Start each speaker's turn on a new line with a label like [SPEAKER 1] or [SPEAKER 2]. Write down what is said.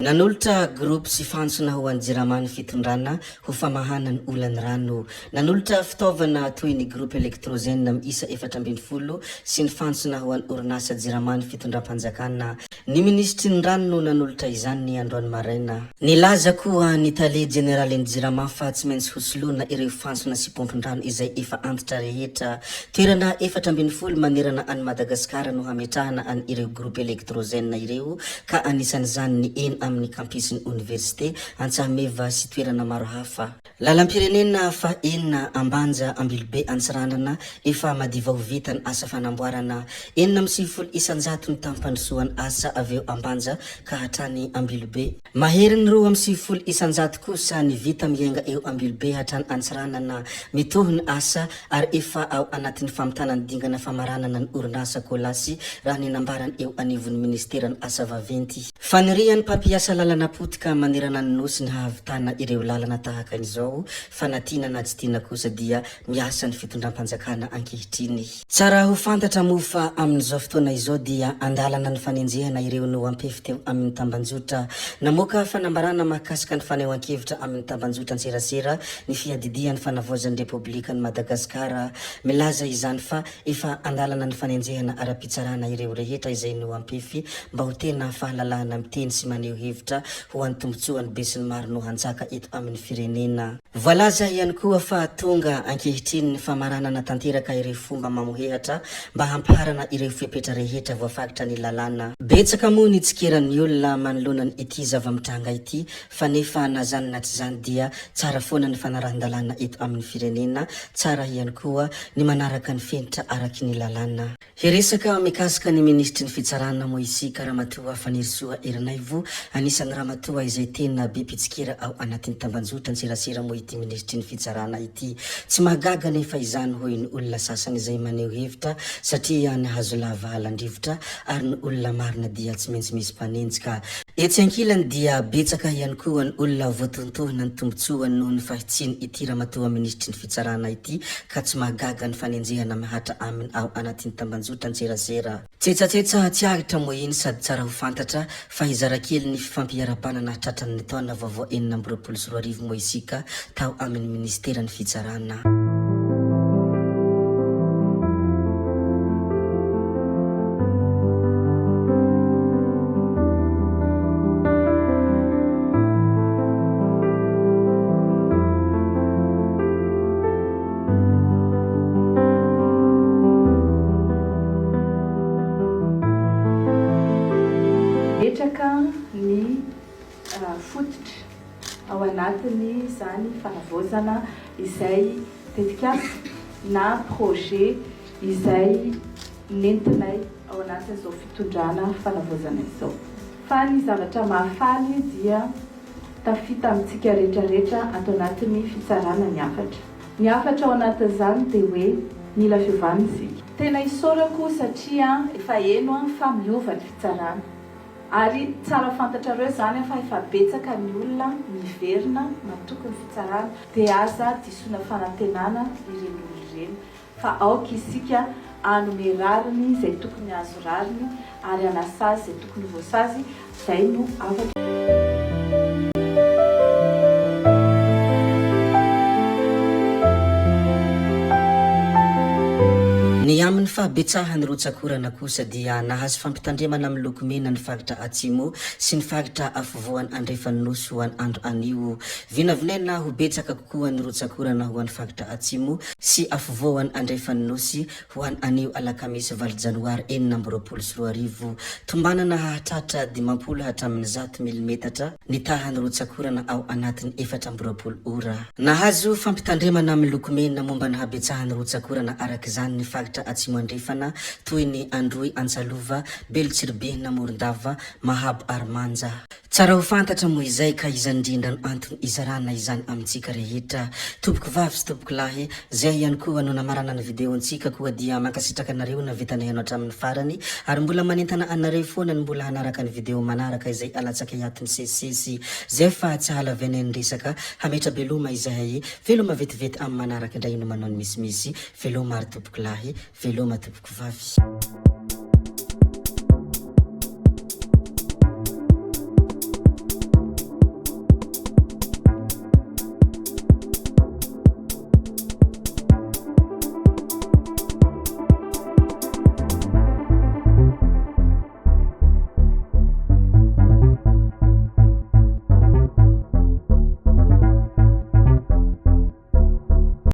[SPEAKER 1] Nanolotra groupe sy fantsona ho an'ny Jirama ny fitondrana ho famahana ny olan'ny rano. Nanolotra fitaovana toy ny groupe électrogène miisa 14 sy ny fantsona ho an'ny orinasa Jirama ny fitondram-panjakana. Ny minisitry ny rano no nanolotra izany ny androany maraina. Nilaza koa ny tale jeneralin'ny Jirama fa tsy maintsy hosoloina ireo fantsona sy paompin-drano izay efa antitra rehetra. Toerana 14 manerana an'i Madagasikara no hametrahana an'ireo groupe électrogène ireo ka anisan'izany ny eny amin'ny kampisin'ny oniversite Antsahameva sy toerana maro hafa. Lalam-pirenena faha enina Ambanja Ambilobe Antsiranana efa madiva ho vita ny asa fanamboarana. 96% ny taham-pandrosoan'ny asa avy eo Ambanja ka hatrany Ambilobe. Maherin'ny 92% kosa ny vita miainga eo Ambilobe hatrany Antsiranana. Mitohy ny asa ary efa ao anatin'ny famitana ny dingana famaranana ny orinasa Colas raha ny nambarany eo anivon'ny minisiteran'ny asa vaventy. Fanirian'ny mpampiasa lalana potika manerana ny Nosy ny hahavitana ireo lalana tahaka izao fa na tiana na tsy tiana kosa dia miasa ny fitondram-panjakana ankehitriny. Tsara ho fantatra moa fa amin'izao fotoana izao dia andalana ny fanenjehana ireo noampefy teo amin'ny tambanjotra. Namoaka fanambarana mahakasika ny fanehoan-kevitra amin'ny tambanjotran-tserasera ny fiadidian'ny fanavaozan'ny Repoblikan'i Madagasikara. Milaza izany fa efa andalana ny fanenjehana ara-pitsarana ireo rehetra izay noampefy mba ho tena fahalalahana miteny sy maneho hevitra ho an'ny tombontsoan'ny besinimaro no hanjaka eto amin'ny firenena. Voalaza ihany koa fa tonga ankehitriny ny famaranana tanteraka ireo fomba mamohehatra mba hampiharana ireo fepetra rehetra voafaritra ny lalàna. Betsaka moa ny tsikeran'ny olona manoloana ity zava-mitranga ity fa nefa na zany na tsy zany dia tsara foana ny fanarahan-dalàna eto amin'ny firenena, tsara ihany koa ny manaraka ny fenitra araky ny lalàna. Hiresaka mikasika ny minisitry ny fitsarana moa isika Ramatoa Fanirisoa Ernaivo, anisan'ny ramatoa izay tena be mpitsikera ao anatin'ny tambanjotran-tserasera moa ity minisitry ny fitsarana ity. Tsy mahagaga anefa izany hoy ny olona sasany izay maneho hevitra satria ny hazo lava halan-drivotra ary ny olona marina dia tsy maintsy misy mpanenjika. Etsy ankilany dia betsaka ihany koa ny olona voatontohina ny tombontsoany noho ny fahitsiany ity ramatoa minisitry ny fitsarana ity ka tsy mahagaga ny fanenjehana mihatra aminy ao anatin'ny tambanjotran-tserasera. Tsetsatsetsa tsy aritra moa iny sady tsara ho fantatra fa hizara kely ny fifampiarabana nahatratran'ny taona vaovao 2026 moa isika tao amin'ny minisiteran'ny fitsarana.
[SPEAKER 2] Metraka ny fototra ao anatin'izany fanavaozana izay tetikasa na projet izay nentinay ao anatin'izao fitondrana fanavaozana izao. Fa ny zavatra mahafaly dia tafita amintsika rehetra rehetra ato anatin'ny fitsarana ny hafatra. Ny hafatra ao anatin'izany dia hoe mila fiovana isika. Tena isaorako satria efa heno fa miova ny fitsarana. Ary tsara fantatrareo izany fa efa betsaka ny olona miverina matoky ny fitsarana dia aza disoina fanantenana ireny olona ireny fa aoka isika hanome rariny izay tokony hahazo rariny ary hanasazy izay tokony ho voasazy, izay no hafatra.
[SPEAKER 1] Ny amin'ny fahabetsahan'ny rotsak'orana kosa dia nahazo fampitandremana miloko mena ny faritra Atsimo sy ny faritra afovoany andrefan'ny Nosy ho an'ny andro anio. Vinavinaina ho betsaka kokoa ny rotsak'orana ho an'ny faritra Atsimo sy afovoany andrefan'ny Nosy ho an'ny anio alakamisy valo janoary 2026. Tombanana hahatratra 50 hatramin'ny 100 milimetatra ny tahan'ny rotsak'orana ao anatin'ny 24 ora. Nahazo fampitandremana miloko mena momba ny habetsahan'ny rotsak'orana araka izany ny faritra Atsimo Andrefana toy ny Androy, Antsalova, Belo Tsiribihina, Morondava, Mahabo ary Manja. Tsara ho fantatra moa izay ka izany indrindra no antony izarana izany amintsika rehetra. Tompoko vavy sy tompoko lahy, Zay ihany koa no namarana ny video-ntsika koa dia mankasitraka anareo navita nihaino hatramin'ny farany ary mbola manentana anareo foana ny mbola hanaraka ny video manaraka izay alatsakay ato misesisesy zay fa tsy hahalavianay ny resaka hametra-beloma izahay veloma vetivety amin'ny manaraka indray no manao ny misimisy veloma ary tompoko lahy veloma tompoko vavy.